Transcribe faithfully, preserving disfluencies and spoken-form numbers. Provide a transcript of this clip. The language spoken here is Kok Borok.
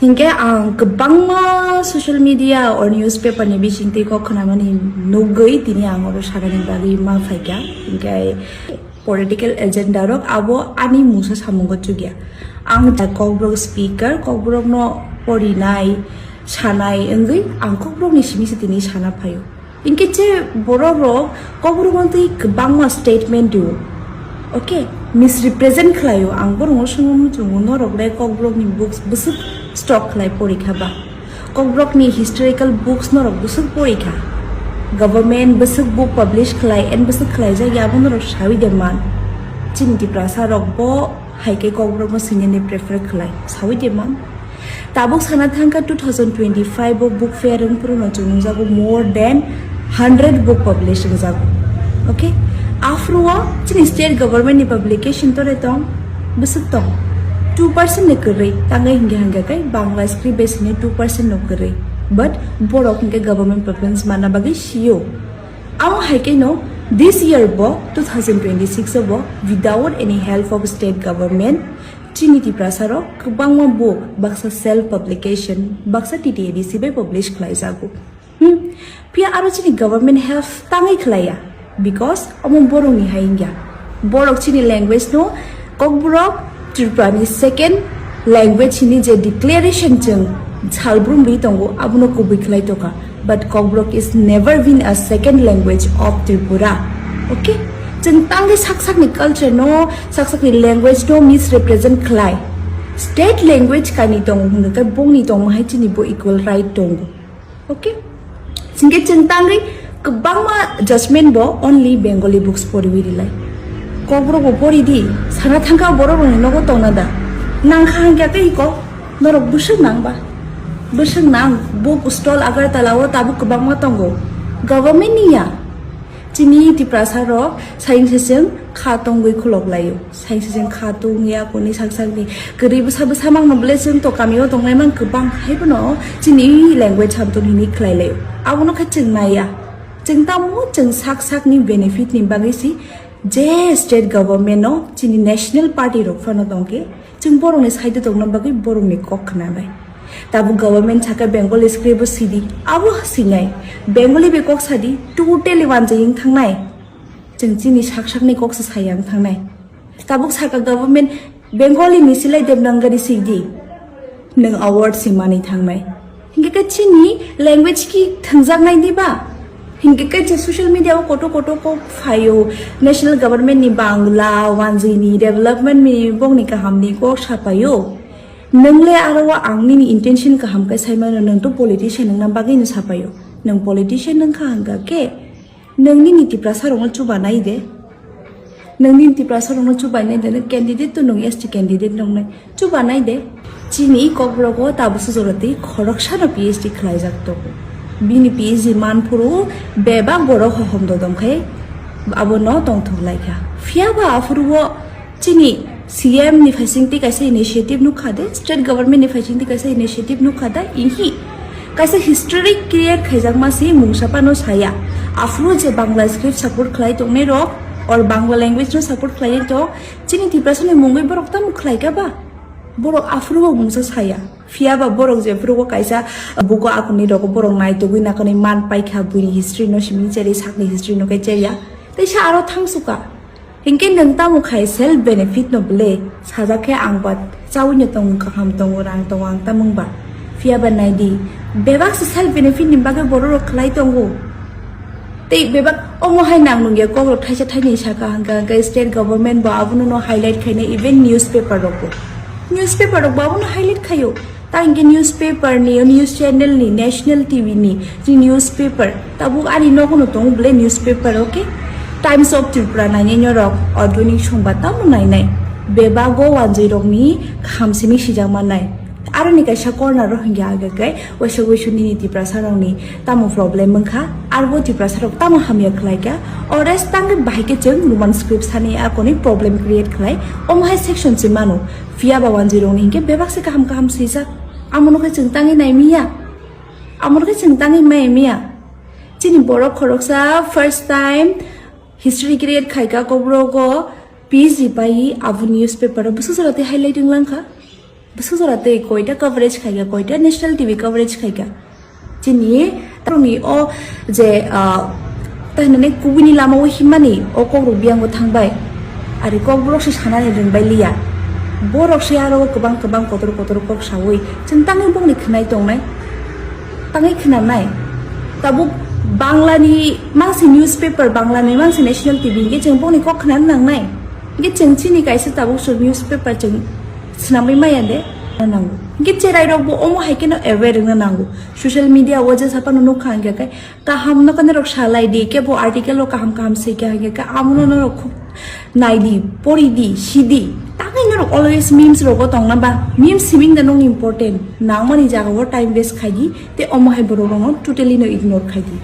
Hinkhe ang kwbangma social media or newspaper ni bisingtwi kok khwnamani nugwi tini ang oro sakani bagwi ma phaikha. Hinkhe political agenda rok abo ani mungsa samungo chukya. Ang ja Kokborok speaker, Kokborokno porinai, sanai wngwi ang Kokborokni simi se tini sana phaio. Hinkhe je borok rok Kokborok twi kwbangma statement dio. Okay, misrepresent khlaio. Ang borokno swngo muchungo norok le Kokborokni books bwswk stock khlai porikha ba. Kokborokni historical books norok bwswk porikha. Government bwswk book publish khlai and bwswk khlaijak ya abo norok sawi de man. Chini Tiprasa rok bo hai khe Kokborokno swinani prefer khlai sawi de man. Tabuk sana thangkha two thousand twenty-five o book fair wng phuru no chwng nukjago more than hundred book publish wngjago. Okay, aphuru o chini state government ni publication tore tong bwswk tong two percent ni kwrwi tangwi hingke hingke kai Bangla script bai sini two percent no kwrwi, but borok hingke government preference mana bagwi sio. Amo hai khe no this year bo two thousand twenty-six o bo without any help of state government chini Tiprasa rok kwbangma book baksa self publication baksa T T A D C bai publish khlai jago. Hmm. Phiya aro chini government help tangwi khlaiya because omo borokni hai wngya. Borok chini language no Kokborok Tripura ni second language hini je declaration chwng salbrum ri tongo abono kubui khlai toka. But Kokborok is never been a second language of Tripura. Okay? Chwng tangwi sak sakni culture no, sak sakni language no misrepresent khlai. State language kaini tongo hwnwi khe bongni tongma hai chini bo equal right tongo. Okay? Singke chwng tangwi kwbangma judgment bo only Bengali books poriwi rilai. Kokborok bo pori di, sana thangkha borok rokni nogo tongna da. Nang kha hangkha tei kok, norok bwswk nang ba. Bwswk nang, book stall Agartala o tabuk kwbangma tongo. Government ni ya. Chini Tiprasa rok saying seseng kha tongwi khulok laio. Saying seseng kha tongya kuni sak sakni kwrwi bwsa bwsa mangno bwle chwng to kamio tongnai mang kwbang hai bono chini language hamtun hini khlai laio. Abono khe chwng naiya. Chwng tamo chwng sak sakni benefit ni bagwi si je state government no chini national party rok phano tongkhe. Chwng borokni side o tongna bagwi borokni kok khna bai. Tabuk government sakha Bengali script o sidi, abo sinai. Bengali bai kok sadi, totally wanjai wng thangnai. Chwng chini sak sakni kok se saya wng thangnai. Tabuk sakha government Bengali ni silai Devanagari sidi. Nwng award si mani thangnai. Hinkhe khe chini language ki thwngjaknai diba? Hinkhe khe je social media o koto koto kok phaio, national government ni Bangla, wanjwi ni development ni bongni kaham ni kok sapaio. Nwng le aro o ang nini intention kaham khe sai mano, nwng to politician wngna bagwi no sapaio. Nwng politician wngkha hwnkha khe, nwng nini Tiprasa rokno chuba nai de. Nwng nini Tiprasa rokno chuba nai de, nwng candidate to nwng S T candidate nongnai. Chuba nai de. Chini Kokborok o tabuk sujoro tei khoroksano P H D khlaijak tongo. Bini P H D man phuru bebak borok hohom dodom khai abono tongthok lai kha. Phiya ba aphuru o chini C M ni phaising tei kaisa initiative nukha de, state government ni phaising tei kaisa initiative nukha de, ihi kaisa history create khaijakma si mungsa phano saya. Aphuru je Bangla script support khlai tongnai rok or Bangla language no support khlai to chini Tiprasa ni mungwi borok tamo khlai kha ba? Borok aphuru bo mungsa saya. Phiya ba borok je phuru o kaisa buko akuni rogo borok naitugwi nakanwi man paikha buini history no simi cheri sakni history no khe cheria. Tei sa aro thangsuka. Hinkhe nwng tamo khai self benefit no bwle sajak khe ang ba chaui no tongo kaham tongo rang tongo ang tamung ba. Phiya ba nai di bebak se self benefit ni bagwi borok rok khlai tongo. Tei bebak omo hai nang nungya kok rok thaisa thaini saka hwnkha hwnkhe state government bo abono no highlight khaina even newspaper rok bo. Newspaper rok bo abono highlight khaio. Ta hinkhe newspaper ni, news channel ni, national T V ni, ni newspaper tabuk ani nogo no tongo bwle newspaper, okay? Times of Tripura nainai norok, Adhonik Songba tamo nainai. Bebago wanjwi rokni kaham simi sijakma nai. Aroni kaisa corner o hinkhe age khe waisa waisa nini Tiprasa rokni tamo problem wngkha, arbo Tiprasa rok tamo hamya khlai kha, ores tangwi bahai khe chwng Roman script sani akoni problem create khlai, omo hai section se mano. Phiya ba wanjwi rokni hinkhe bebak se kaham kaham swijak. Amono khe chwng tangwi nai miya? Amono khe chwng tangwi mai miya? Chini borok khoroksa first time history create khai kha, Kokborok o P H D pai abo newspaper o bwswk jora tei highlight wng lang kha. Bwswk jora tei koita coverage khaikha, koita national T V coverage khaikha. Chini taroni o je, ah, ta hinani kubuni lama o himani o kok rok biyang o thangbai. Ari kok borok se sanani ringbai liya. Borok se aro kwbang kwbang kotor kotor kok sawi. Chwng tangwi bongni khwnai tongnai. Tangwi khwnanai. Tabuk Bangla ni mangsi newspaper, Bangla ni mangsi national T V hingke chwng bongni kok khwnani nangnai. Hingke chwng chini kaisa tabuk sur newspaper chwng swnamwi maya de nango. Hingke cherai rok bo omo hai keno aware wngna nango. Social media o je sapano nukha hingke kai kaham no kane rok salai di, kebo article rok kaham kaham swi kha hingke kai amono norok khub nai di, pori di, si di. Tangwi norok always memes rogo tongna ba memes siming da nung important. Nangmani jaga o time waste khai di, te omo hai borok rokno totally no ignore khai di.